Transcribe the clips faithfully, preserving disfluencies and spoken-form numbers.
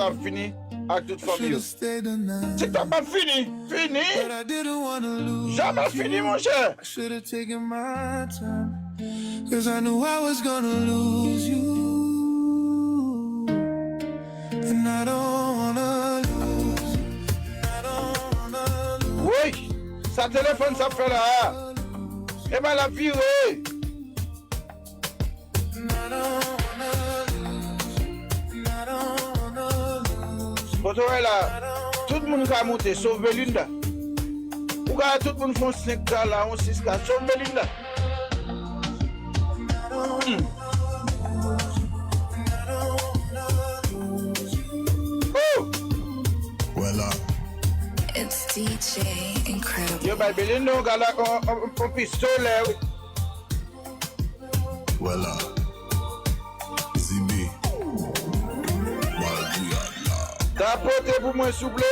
ap fini ak tout fanmi yo. TikTok p ap fini. Fini? Jamè fini, monchè. Woy! Sa telefòn sa ap fè la a? Epa l ap vire. Kote w wè la, tout moun ka moute, sof Belinda. Ou ka wè tout moun fè yon senk K la, yon sis K, sof Belinda. Hmm. Oh! Wè la. It's D J Incredible. Yo bay Belinda yon gala, yon, yon, yon pistolè, wi. Wè la. Zimi. Malgre la. Tapote pou mwen, souple.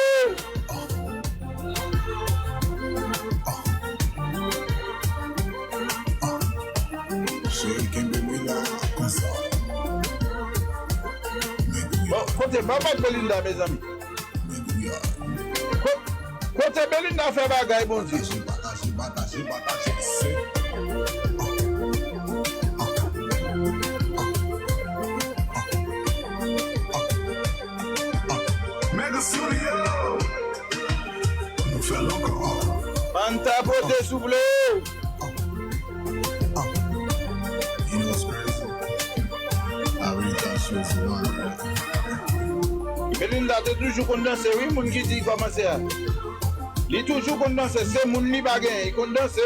Cheri, kenbe mwen la, konsa. Bon, kote, ban m bat Belinda, mezanmi. Ko-, kote Belinda fè bagay, Bondye? Pataje, pataje, pataje, pataje, se. Mega Studio. Nou fè l ankò. Ann tapote, souple. You know what's crazy? I really thought she was one, right? Belinda te toujou konn danse, wi, moun ki di kòmanse a. Li toujou konn danse, se moun li pa genyen, li konn danse.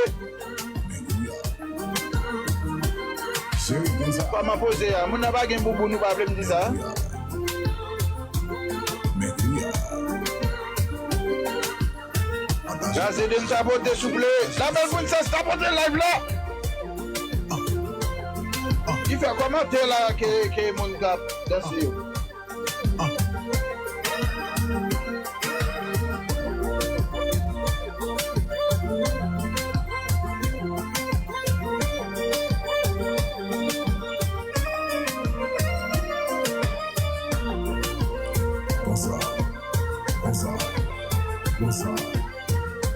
Kòman poze a? Moun nan pa gen bouboun, ou pa vle m di sa? Gaze de m tapote, souple. La bèl princess tapote live la. Ki fè kòmantè la ke, ke moun k ap danse yo. Konsa, konsa, konsa,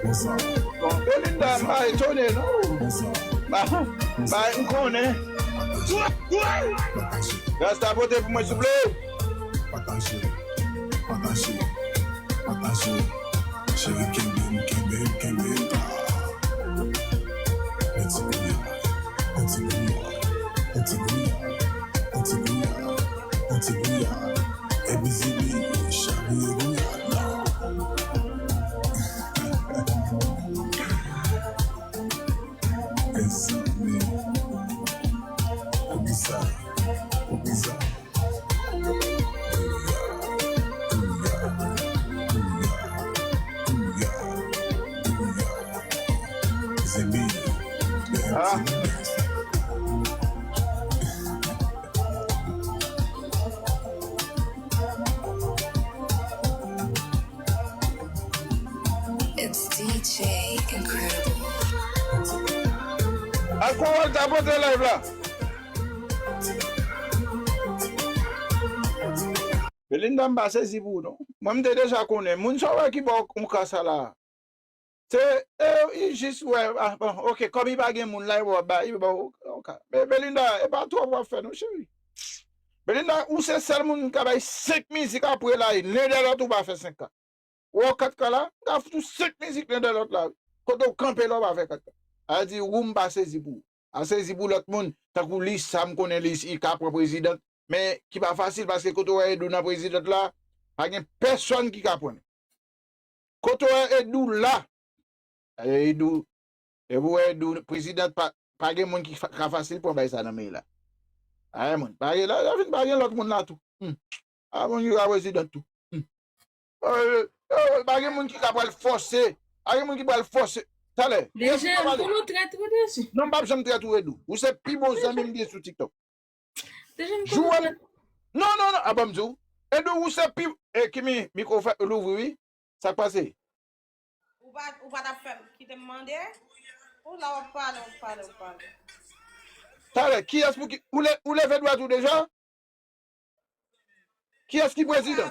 konsa. Bon, Belinda, m pa etone, non. Konsa. Ba, ba, m konnen. Pataje. Rasta pote pou mwen, souple. Pataje, pataje, pataje. Cheri, kenbe m, kenbe m, kenbe m. Yon ti gouyad, yon ti gouyad, yon ti gouyad, yon ti gouyad, yon ti gouyad. Epi zibi, chavire gouyad la. Mezanmi. Poukisa? Poukisa? Ah. It's D J Incredible. Alkowòl ta pote live la. Belinda, m pa sezi pou ou, non. Mwen, m te deja konnen. Moun sa w wè ki ba w yon ka sa la. Se, e, li jis wè, ah, bon, ok, kòm li pa gen moun la, li ba w, ba, li ba w yon ka. Men Belinda, e pa twòp w ap fè, non, cheri. Belinda, ou se sèl moun ki ka bay senk mizik apre la, len dè lòt ou pa fè senk ka. Ou wè kat ka la, m ka fout ou senk mizik len dè lòt la, wi. Kote w kanpe la, w pa fè kat ka. A di, ou m pa sezi pou ou. A sezi pou lòt moun, tankou Lisa, m konnen Lisa, li ka pran prezidant, men ki pa fasil, paske kote w wè Edou nan prezidant la, pa gen pèsonn ki ka pran l. Kote w wè Edou la, e, Edou, e pou wè Edou, prezidant pa, pa gen moun ki fa-, ka fasil pran bay sa nan men la. A, moun, pa gen, la, la vin pa gen lòt moun la tou. Hmm. A, moun ki ka prezidant tou. Hmm. Eh, eh, pa gen moun ki ka pral fòse. Pa gen moun ki pral fòse. Talè. Deja, m konnen w trèt, wi, Deji. Non, m p ap janm trèt ou, Edou. Ou se pi bon zanmi m gen sou TikTok. Deja, m konnen w trèt. Non, non, non. A, ban m di w. Edou, ou se pi, e, Kimi, mikwo fè, louvri, wi. Sa k pase? Ou pa, ou pa t ap fè m, kite m mande? Ou la, w ap pale, w ap pale, w ap pale. Talè, kiyès pou ki, ou le-, ou leve dwèt ou deja? Kiyès ki prezidan?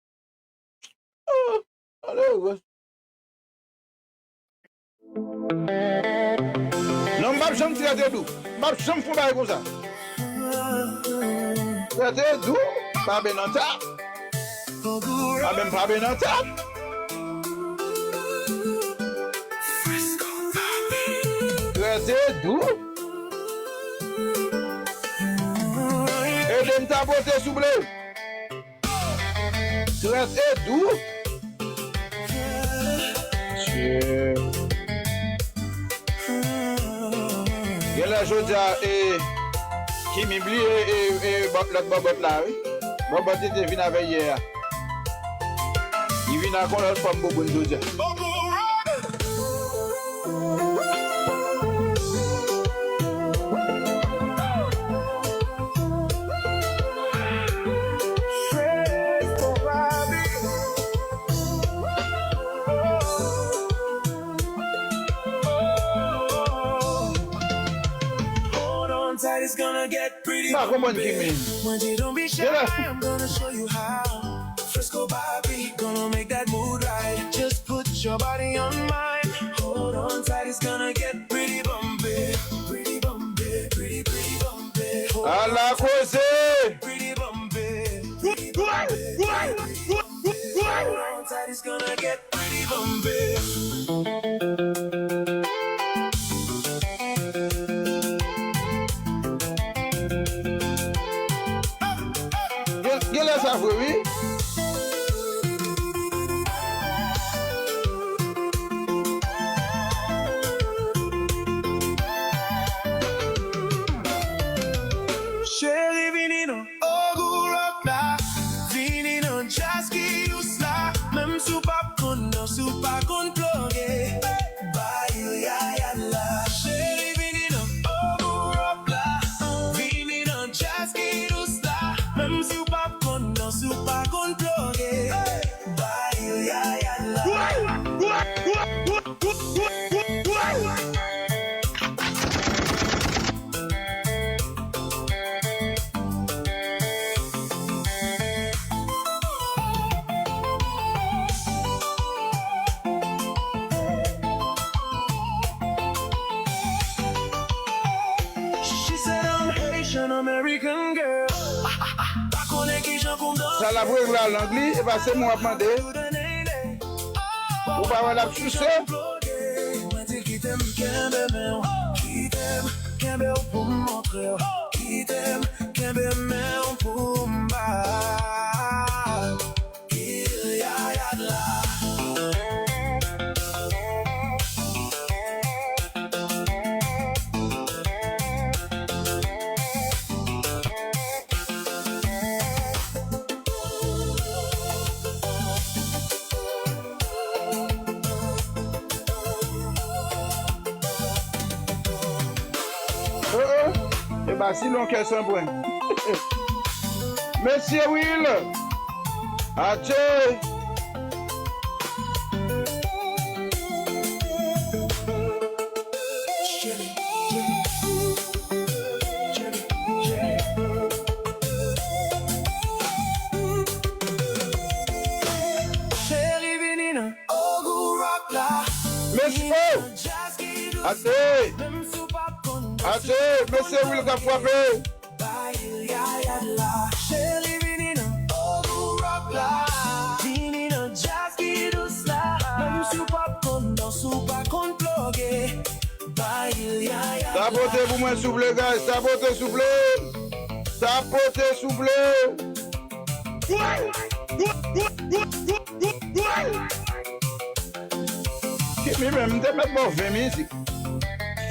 Oh, malerèz. Non, m p ap janm trete Dou. M p ap janm fè yon bagay konsa. Trete Dou, pa ben nan tap. Pa menm pa ben nan tap. Trete Dou. Ede m tapote souple. Trete Dou. Tchè. Genlè jodi a, e, Kimi bliye, e, e, bò-, lòt bòbòt la, wi. Bòbòt li te vin avè yè a. Li vin ak yon lòt fòm bouboun jodi a. Hold on tight, it's gonna get pretty bumpy. Mwen di don't be shy, I'm gonna show you how. Fresco Bobby, gonna make that mood right. Just put your body on mine. Hold on tight, it's gonna get pretty bumpy. Pretty bumpy, pretty, pretty bumpy. Ala koze! Pretty bumpy. Pretty bumpy. Hold on tight, it's gonna get pretty bumpy. Gen, genlè sa vre, wi. Cheri, vini non. Ogou Rock la, vini nan djaz ki dous la. Menm si w p ap konn danse, si w pa konn ploge, bay yayad la. Cheri, vini nan Ogou Rock la, vini nan djaz ki dous la. Menm si w p ap konn danse, si w pa konn ploge, bay yayad la. She said, "I'm Haitian American girl." Pa konnen kijan pou m danse. Sa l ap regle a lang li, e pa se mwen w ap mande. Ou pa wè l ap souse? Mwen di kite m kenbe men w, kite m kenbe w pou m montre w, kite m kenbe men w pou m ba kil yayad la. Oh, oh. E pa si lon kè san pwen. Mesye Will. Atye. Cheri, vini nan Ogou Rock la. Mesye, Oh! Ase! Ase! Mesye Will k ap frape! Cheri vini nan Ogou Rock la. Vini nan djaz ki dous la. Menm si w p ap konn danse, w pa konn ploge. Bay Yaya. Tapote pou mwen souple, guys. Tapote souple. Tapote souple. Kimi, menm, m te mèt ba w ven mizik.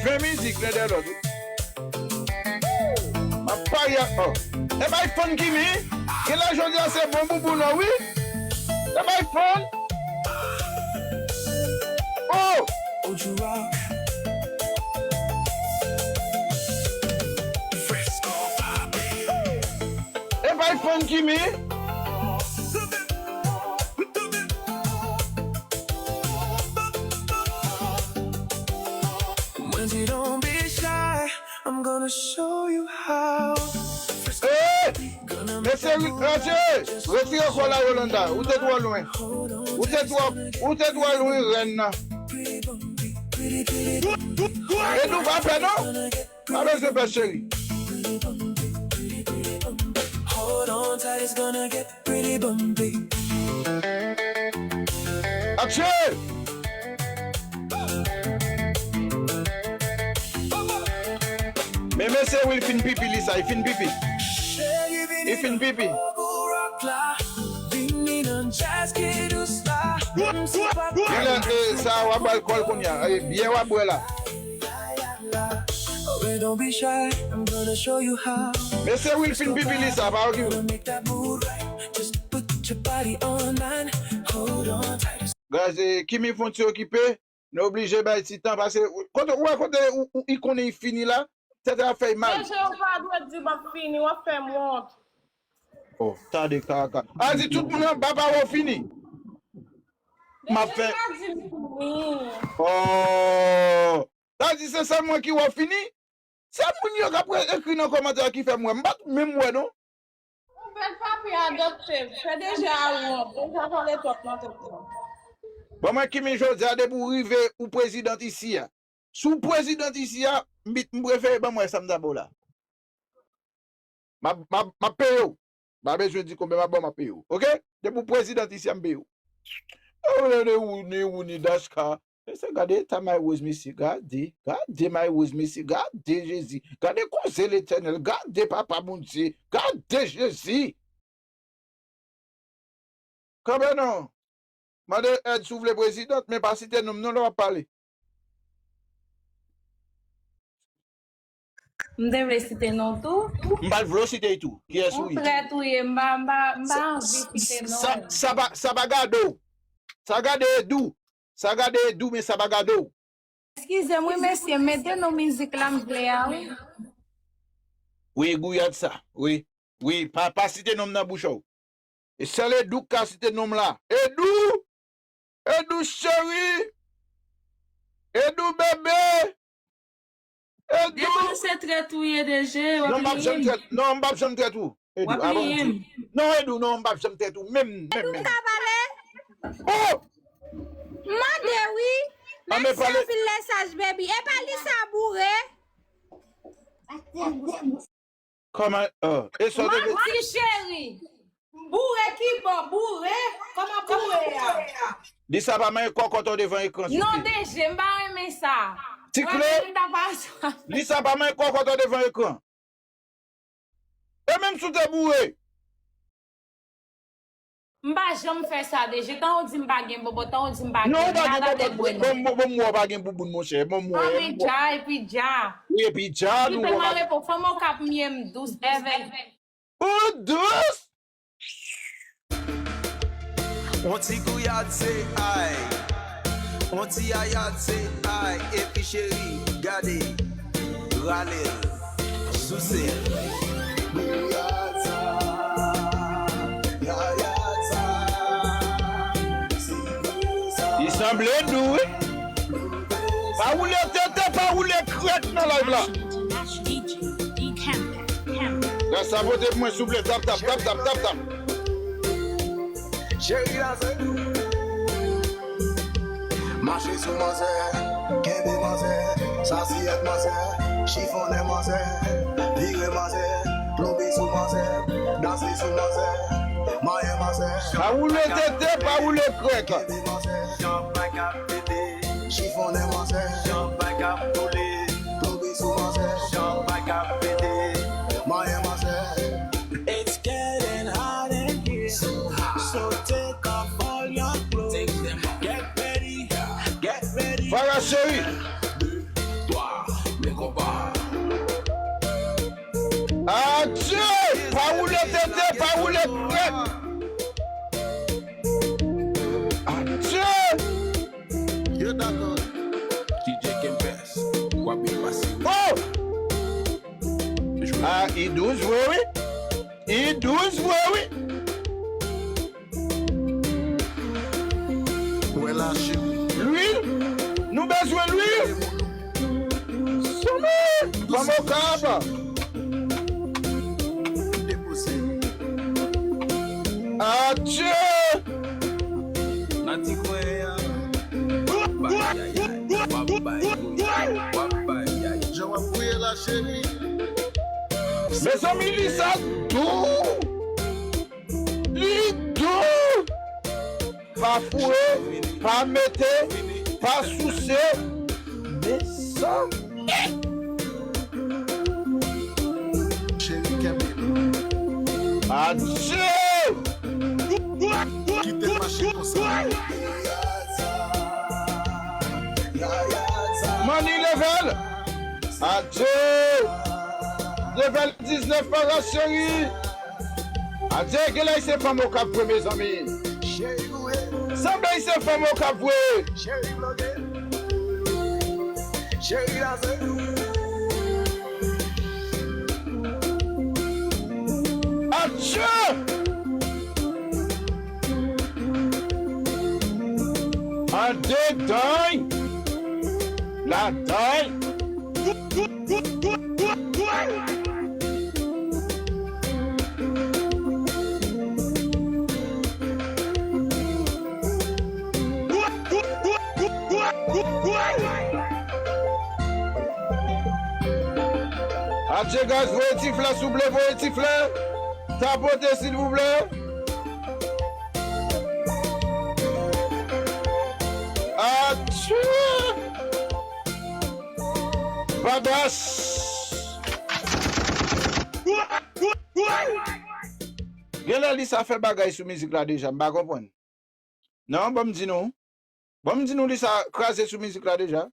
Ven mizik, len dèyè lòt, wi. M ap parye ak, oh. E bay fann Kimi. Genlè jodi a se bon bouboun an, wi. E bay fann. Oh! E bay fann Kimi. Mwen di don't be shy, I'm gonna show you how. Hey! Mesye, mesye, retire kò la, Yolanda. Ou te twò lwen. Ou te twò, ou te twò lwen, rèn nan. Edou, pa pè non. Pa bezwen pè, cheri. Hold on tight, it's gonna get pretty bumpy. Atche! Men mesye Will fin pipi, Lisa, li fin pipi. Li fin pipi. Genlè, eh, sa w ap ba l kò l kounye a. Eh, byè w ap bwè la. Mesye Will fin pipi, Lisa, pa okipe. Guys, eh, Kimi fè yon ti okipe. Nou oblije bay ti tan, paske kote, ou wè kote ou, ou, li konnen li fini la, tèt la fè l mal. Deje, ou pa dwe di m ap fini, w ap fè m wont. Oh, tande kaka. A di tout moun anba pa wè w fini. M ap fè. Deje pa di m fini. Oh, sa di se sèl mwen ki wè w fini? Se moun yo k ap ekri nan kòmantè a ki fè m wè. M pa t menm wè non. Ou bèl papi adopte, fè deja a wont, deja pale twòp nan tèt mwen. Bon, mwen Kimi jodi a depi w rive ou prezidan isi a. Si w prezidan isi a, m bit, m prefere ban mwen sa m ta ba w la. M ap, m ap, m ap peye w. M pa bezwen di konbyen m ap ba w, m ap peye w. Oke? Depi w prezidan isi a, m peye w. Yo rele ni ou ni ou ni Dashka. Mesye, gade eta mayoz mesye, gade, gade mayoz mesye, gade Jezi, gade koze Letènèl, gade Papa Bondye, gade Jezi. Kanpe non, mande èd si w vle prezidant, men pa site non m non lè w ap pale. M te vle site non tou. M pa t vle w site l tou. Kiyès ou ye? Yon trèt ou ye, m pa, m pa, m pa anvi site non w. Sa, sa pa, sa pa gade w. Sa gade Edou. Sa gade Edou, men sa pa gade w. Eskize m wi mesye, mete non mizik la m vle a wi. Wi, gouyad sa. Wi. Wi, pa, pa site non m nan bouch ou. E sèl Edou k ka site non m la. Edou! Edou cheri! Edou bebe! Edou! Depi w se trèt ou ye deje, w ap li m. Non, m p ap janm trèt. Non, m p ap janm trèt ou. Edou, w ap li m. Non, Edou, non, m p ap janm trèt ou. Menm, menm, menm. Edou ka pale? Oh! Mande wi. Mèsi anpil lè saj baby. E pa li sa boure. Kòman, oh, e sa w te di? Manti cheri. Boure ki bò? Boure? Kòman boure a? Lisa pa manyen kòkòt ou devan ekran, souple. Non, deje, m pa renmen sa. Ti kle. Mwen menm m ta pa sa. Lisa pa manyen kòkòt ou devan ekran. E menm si w te boure. M pa janm fè sa deje. Tan ou di m pa gen bòbò, tan ou di m pa gen nada de bwè non. Bon, bon, bon, m wè w pa gen bouboun, monchè. Bon, m wè. Fanm e dja, epi dja. Wi, epi dja, nou wè. Kipe mare po, fanm Okap m ye, m dous, bèbè. Ou dous? On ti gouyad se ay. On ti ayad se ay. Epi cheri, gade. Rale l, souse l. Li sanble dou wi. Pa woule tete, pa woule krèt nan live la. Gras sa pote pou mwen souple, tap tap tap tap tap tap. Cheri la se dou. Mache sou manzè. Sasiyèt manzè, chifonnen manzè, vire manzè, plonbe sou manzè, danse sou manzè, manyen manzè. Pa woule tete, pa woule krèk. Kenbe manzè, chanpay k ap pete, chifonnen manzè, chanpay k ap koule, plonbe sou manzè, chanpay k ap pete, manyen manzè. It's getting hot in here, so take off all your clothes. Get ready, get ready. Farah Cherie. Adye! Pa woule tete, pa woule krèk. Adye! Yo dakò. D J Kempès, w ap byen pase. Oh! Ah, i dous vre wi. I dous vre wi. Wè la cheri. Lwil. Nou bezwen lwil. Sou mwen. Fanm Okap. Depoze. Adye. Nan ti kwen an. W ap bay yayay, w ap bay yayay, w ap bay yayay. Jan w ap gouye la cheri. Mezanmi, Lisa dou. Li dou. Pa foure, pa mete, pa souse. Mezanmi. Cheri kenbe. Adye. Kite l mache konsa. Money level. Adye. Level diznèf Farah Cherie. Adye, genlè se fanm Okap vre, mezanmi. Sanble se fanm Okap vre. Adye! Andedan! Ladan! Adye guys, voye ti flè souple, voye ti flè. Tapote silvouplè. Adye. Badas. Genlè Lisa fè bagay sou mizik la deja, m pa konprann. Non, ban m di nou. Ban m di nou Lisa kraze sou mizik la deja.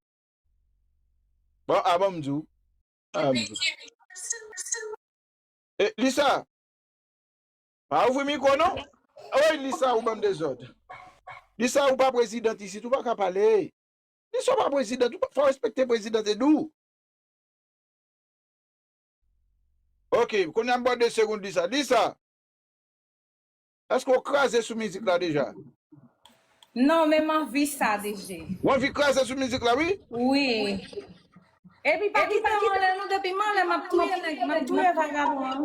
Bon, a ban m di w. A ban m di w. E, Lisa, pa ouvri mikwo non. Oy, Lisa, ou ban m dezòd. Lisa, ou pa prezidan isit, ou pa ka pale. Lisa, ou pa prezidan, ou pa, fò w respekte prezidan, te di w. Ok, kounye a m ba w de segonn, Lisa. Lisa, èske w kraze sou mizik la deja? Non, men m anvi sa, D J. W anvi kraze sou mizik la, wi? Wi. Epi pa kite m anlè non, depi m anlè, m ap touye nèg, m ap touye vagabon an.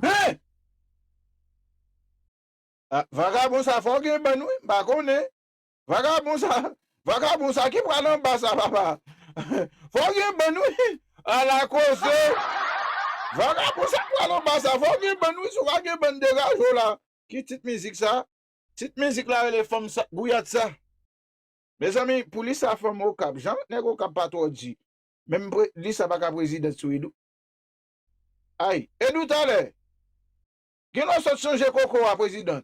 Hein? Ah, vagabon sa fò gen bann wi, m pa konnen. Vagabon sa, vagabon sa ki pral anba sa, papa. Fò gen bann wi. Ala koze. Vagabon sa pral anba sa, fò gen bann wi, si w pa gen bann degaje w la. Ki tit mizik sa? Tit mizik la rele Fanm sa, Gouyad sa. Mezanmi, pou Lisa fanm Okap, jan nèg Okap pa twò di. Menm pre-, Lisa pa ka prezidan sou Edou. Ay, Edou talè. Genlè w sot chanje koko a, prezidan.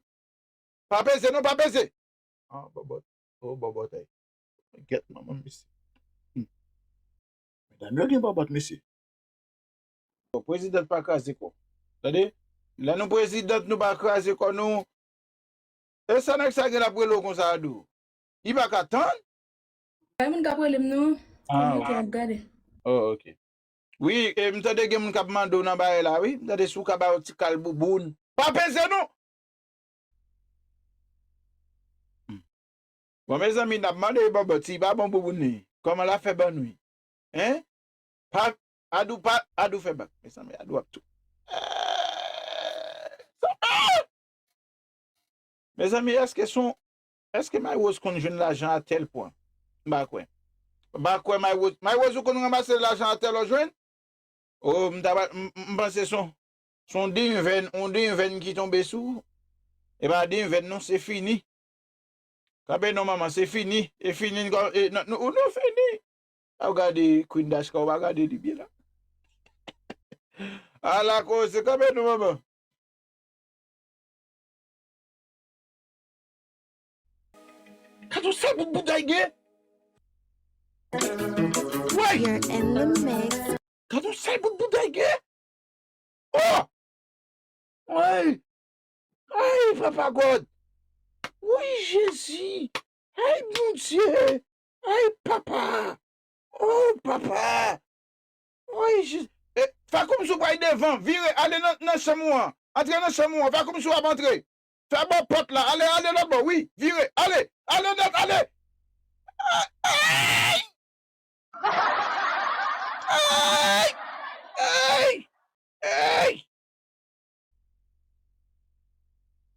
Pa peze non, pa peze. Ah, bòbòt. Oh, bòbòt, ay. Gèt manman misye. Hmm. Medam yo gen bòbòt, mesye. Bon, prezidan pa kraze kò. Tande? Lè nou prezidan, nou pa kraze kò nou. E sa nèg sa gen l ap rele w konsa a di w? Li pa ka tann? Gen moun k ap rele m non. Ah, mete ap gade. Oh, ok. Wi, e, m tande gen moun k ap mande w nan bagay la, wi. M tande si w ka ba yo ti kal bouboun. Pa peze non! Hmm. Bon, mezanmi, n ap mande bòbòt si li pa bon bouboun li. Kòman l ap fè ban nou? Hein? Pa, Adou pa, Adou fè bak. Mezanmi, Adou ap tou. Eh, sa, ah! Mezanmi, èske son, èske Mayi Rose konn jwenn lajan a tèl pwen? M pa kwè. M pa kwè Mayrose. Mayrose, ou konn ranmase lajan atè lè w jwenn? O, m ta pral, m, m, m panse se yon, se yon denvèn, yon denvèn ki tonbe sou ou. E pa denvèn non, se fini. Kanpe non, manman, se fini. E fini, e, nou, nou, nou fini. A, w gade Queen Dashka, w pa gade li byen la. Ala koze, kanpe non, manman. Gad yon sèl bout bouda l gen. Woy! You're in the mix. Gad yon sèl bout bouda l gen. Oh! Ay! Ay, papa God! Woy, Jezi! Ay, Bondye! Ay, papa! Oh, papa! Woy, Jezi! E, fè kòmsi w pral devan, vire, ale nan, nan chanm ou an. Antre nan chanm ou an, fè kòmsi w ap antre. Fè bò pòt la, ale, ale lòt bò, wi, vire, ale, ale nèt, ale! Ay! Ay! Ay! Ay!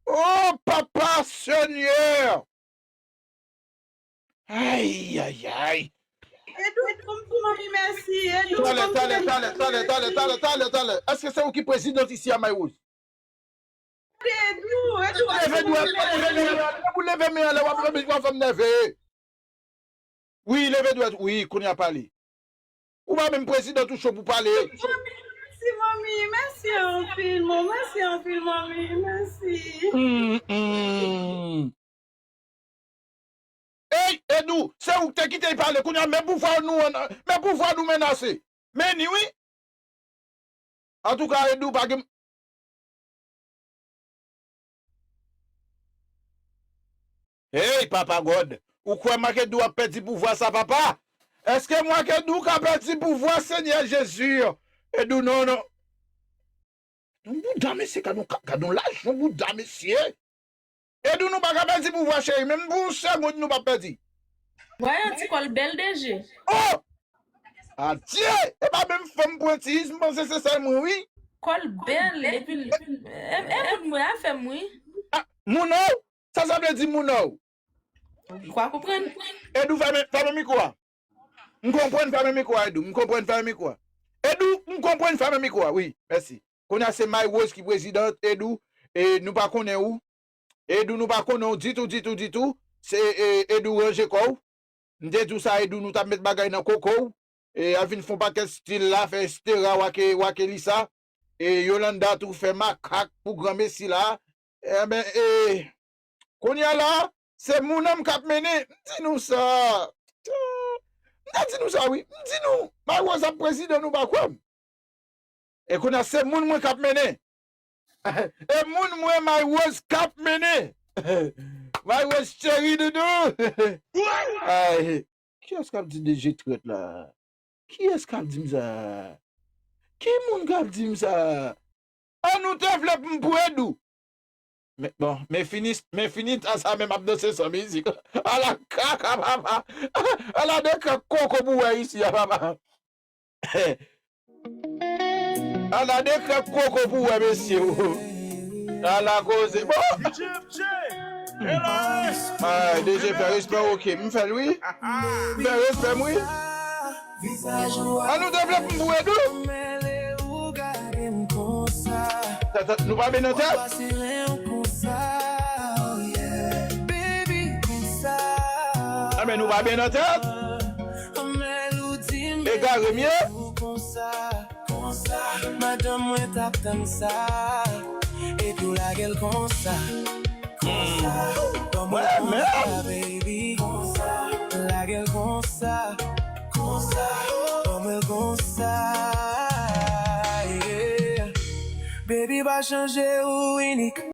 Oh, papa Senyè! Ay, ay, ay! Edou, Edou, m di manmi mèsi, Edou. Talè, talè, talè, talè, talè, talè, talè, talè. Èske se ou ki prezidan isi a, Mayrose? Edou, Edou, leve dwèt, leve men an, lè w leve men an, lè w ap, w ap fè m nève. Wi, leve dwèt, wi, kounye a pale. Ou pa menm prezidan tou cho pou pale. Mèsi, manmi, mèsi anpil, mon, mèsi anpil, manmi, mèsi. Hmm, hmm. Ey, Edou, se ou ki te kite l pale, kounye a, men pouvwa nou an, men pouvwa nou menase. Men ni, wi. Antouka, Edou, pa gen. Hey, papa God, ou kwè Marc Edou ap pèdi pouvwa sa, papa? Èske Marc Edou ka pèdi pouvwa, Senyè Jezi? Edou, non, non. Yon bouda, mesye, gad yon ka-, gad yon lajan bouda, mesye. Edou, nou pa ka pèdi pouvwa, cheri, menm pou yon segond nou p ap pèdi. Wè yon ti kòl bèl de je. Oh! Adye! E pa menm fanm pwenti, m panse se sèl mwen, wi. Kòl bèl, epi l, e, e moun mwen a fè m, wi. Ah, moun an w? Sa sa vle di moun an w? Ou pa konprann? Edou, fèmen, fèmen mikwo a. M konprann, fèmen mikwo a, Edou. M konprann, fèmen mikwo a. Edou, m konprann, fèmen mikwo a, wi. Mèsi. Kounye a se Mayrose ki prezidan, Edou, e nou pa konnen ou. Edou, nou pa konnen w ditou, ditou, ditou. Se, e, Edou, ranje kò w. M te di w sa, Edou, nou t ap met bagay nan koko w. E, al vin fè yon pakèt stil la, fè estera, wake, wake li sa. E, Yolanda tou fè makak pou granmesi la. Enben, e, kounye a la, se moun an m k ap mennen. M di nou sa. M te di nou sa, wi. M di nou, Mayrose ap prezidan, nou pa kwè m. E kounye a se moun mwen k ap mennen. E moun mwen Mayrose k ap mennen. Mayrose cheri doudou. Ay, kiyès k ap di D J trèt la? Kiyès k ap di m sa? Ki moun k ap di m sa? An nou te vle pou m pou Edou. Men, bon, men fini, men fini ta sa menm ap danse san mizik. Ala kaka papa. Ala de kaka koko pou wè isi a, papa. Ala de kaka koko pou wè, mesye, o. Ala koze. Bon. Ay, D J fè respè, ok. M fè l, wi. M fè respè m, wi. An nou devlope m pou Edou. Tèt, tèt, nou pa byen nan tèt? Enben, nou pa byen nan tèt? Egare m ye? Konsa, madanm mwen t ap tann sa. Edou lage l konsa. Konsa, ban mwen konsa, baby. Konsa, lage l konsa. Konsa, ban mwen konsa, yeah. Baby, pa chanje ou inik.